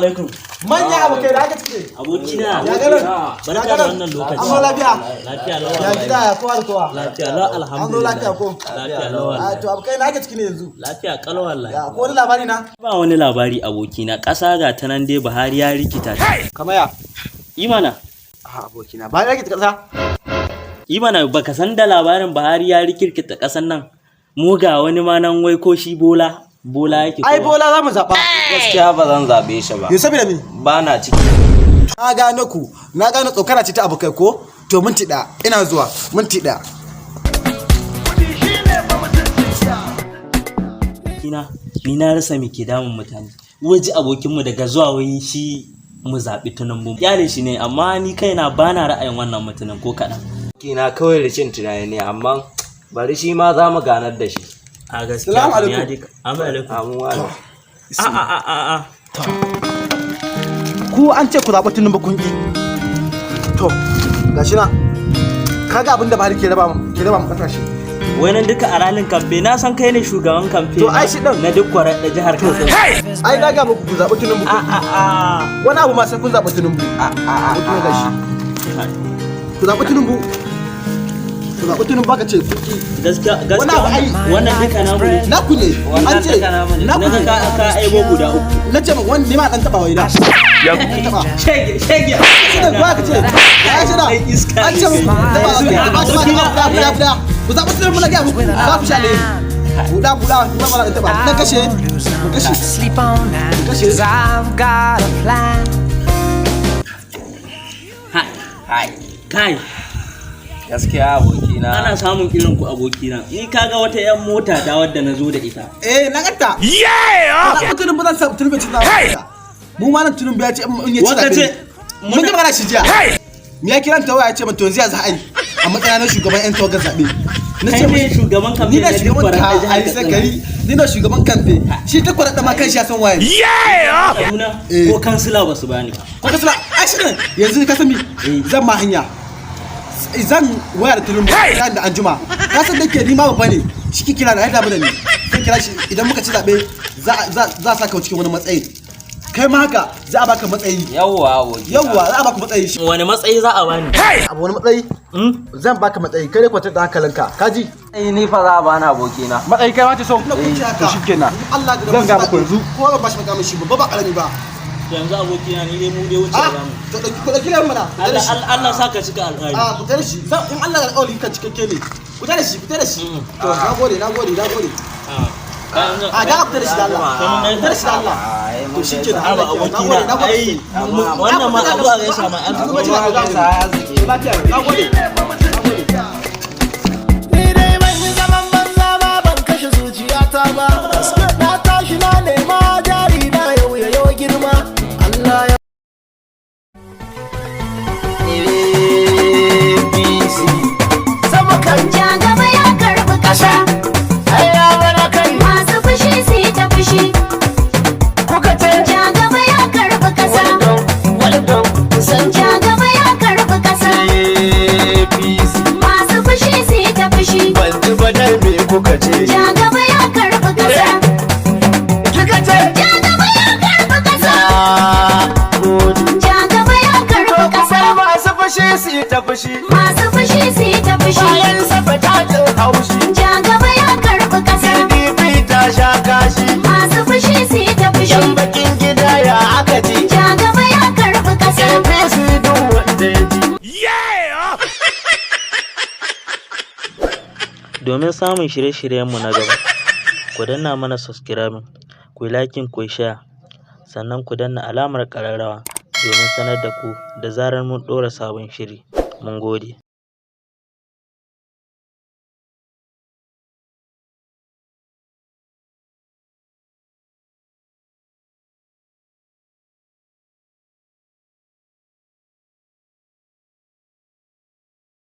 Alaikum. Manya abokai, da aka cike. Abokina. Ya garin? Barka da wannan lokaci. An zo lafiya? Lafiya lau. Ya gida, ya kowa da kowa? Lafiya lau, alhamdulillah. An zo lafiya ko? Lafiya lau A wallahi. to abokai, na aka ciki ne yanzu? Lafiya kalau wallahi. Ya ko wani labari na? Ba wani labari, abokina. Ƙasa ga ta nan dai, Buhari ya rikita ta. Kamar ya? Imana. A abokina, ba ya rikita kasa? Imana, baka san da labarin Buhari ya rikirkita ƙasan nan. Mu ga wani ma nan wai ko shi Bola. Bola yake. Ai kowa. Bola za mu zaɓa. Gaskiya ba zan zaɓe shi ba. Yau saboda me? Ba na ciki. Na gano ku, na gano tsokana ce ta abokai ko? To minti ɗaya, ina zuwa, minti ɗaya. Abokina, ni na rasa me ke damun mutane. Waje abokinmu daga zuwa wai shi mu zaɓi Tinubu. Kyale shi ne, amma ni kaina ba na ra'ayin wannan mutumin ko kaɗan. Kina kawai rashin tunani ne, amma bari shi ma za mu ganar da shi. A gaskiya. Salamu alaikum. Ya dai- Amin alaikum. Amin wa. A a a a a. Ku an ce ku zaɓi Tinubu, kun ƙi. To, gashi na. Kaga abin da Buhari ke raba mu ƙasashe. Wannan duka a ranar kamfe, na san kai ne shugaban kamfe. To, ai shi ɗin. Na duk kwarar da jihar Katsina. Ai na ga muku ku zaɓi Tinubu A kun ƙi. a a. Wani abu ma sai kun zaɓi Tinubu. A gashi. Ku zaɓi Tinubu. Ku zaɓi Tinubu baka ce kun ƙi. Gaskiya Wani abu gaskiya ai- wannan duka namu ne. Naku ne. Wannan An ce duka namu ne. naku Na ne. ga ka aibo guda uku. Na ce ma wani ne ma dan taɓa waina. Ya Dan taɓa. Shege shege. Shi ne kuwa ka ce. Ya shi da. Ai, iska An ce ne. muku taɓa taɓa taɓa taɓa buɗa buɗa. Ku zaɓi Tinubu na gaya muku. Za ku sha ne. Buɗa buɗa buɗa mana ɗan taɓa. Dan kashe. Mu kashe. Sleep on that, Kashe. 'cause I've got a plan. Hai. Kai. Gaskiya abokina. Ana samun irin ku, abokina. Ni kaga wata yan mota ta wadda na zo da ita. Eh, na ganta. Yeah! Zaɓi Tinubu, zan sa Tinubu ci zaɓe. Mu ma nan Tinubu ya ce in ya ci Waka zaɓe. ce Mun ji magana shi jiya. Me ya kiran ta waya ya ce min to yanzu ya za a yi a matsayina na shugaban 'yan tawagar zaɓe. Na ce Kai ne mishi shugaban kamfe ni ne na duk shugaban kwarar ka da jihar ai Katsina. sakari, ni ne shugaban kamfe, shi ta kwarar da ma kan shi ya san waye. Kaduna Eh. ko kansila ba su bani ba. Ko ka sala ai shi ne yanzu ka san mi zan ma hanya, zan waya da Tinubu ran da anjuma. Ka san da ke ni ma babba ne, shi ke kira na ya damu da ni, sai kira shi. Idan muka ci zaɓe za a saka cikin wani matsayi, kai ma haka za a baka matsayi. Yawwa abokina. Yawwa, za a baka matsayi shi. Wani matsayi za a bani? Abu wani matsayi? Zan baka matsayi, kai dai kwantar da hankalinka, kaji? Ai ni fa za a bani, abokina. Matsayi kai ma ce so? To shikenan, Allah da Zan ga muku yanzu. Kowa ban bashi makamin shi babba ba karami ba. Yanzu abokina, ni dai mu dai wuce Ah za mu. To dauki, ku dauki lemon mana, ku tare Allah shi. Allah sa ka cika alƙawari. A ku tare shi. In Allah da alƙawari kan cikakke ne. Ku tare shi, ku tare shi. To nagode, nagode, nagode. A da ku tare shi da Allah, ku tare shi da Allah. To shikenan, Haba Allah ya kiyaye. abokina, Nagode, nagode. ai wannan ma abu a gaisa ma an Kuma ci zaɓe. Lafiya, nagode. Ni dai ban yi zaman banza ba, ban kashe zuciyata ba. Na tashi na nema jari na yau ya yau girma. Allah ya APC. sama kan Ja gaba ya karbi kasa. Ai ya bana kai. Masu fushi su yi ta fushi. Kuka ce. Ja gaba ya karbi kasa. Well done, well done. Ja gaba ya karbi kasa. APC. Masu fushi su yi ta fushi. Ban ji ba dai, me kuka ce? Ja gaba ya karbi kasa. Kika ce. Ja gaba ya karbi kasa. Gode. Ja gaba ya karbi kasa. Masu fushi su yi ta fushi. Masu fushi su yi ta fushi. Bayan safa ta jin haushi. Ja gaba ya karbi kasa. PDP ta sha kashi. Masu fushi su yi ta fushi. Yan bakin gida ya aka ji? Ja gaba ya karbi kasa. APC duk wanda ya ji. Domin samun shirye-shiryenmu na gaba, ku danna mana subscribing, ku yi liking, ku yi share, sannan ku danna alamar ƙararrawa domin sanar da ku da zarar mun ɗora sabon shiri. Mun gode.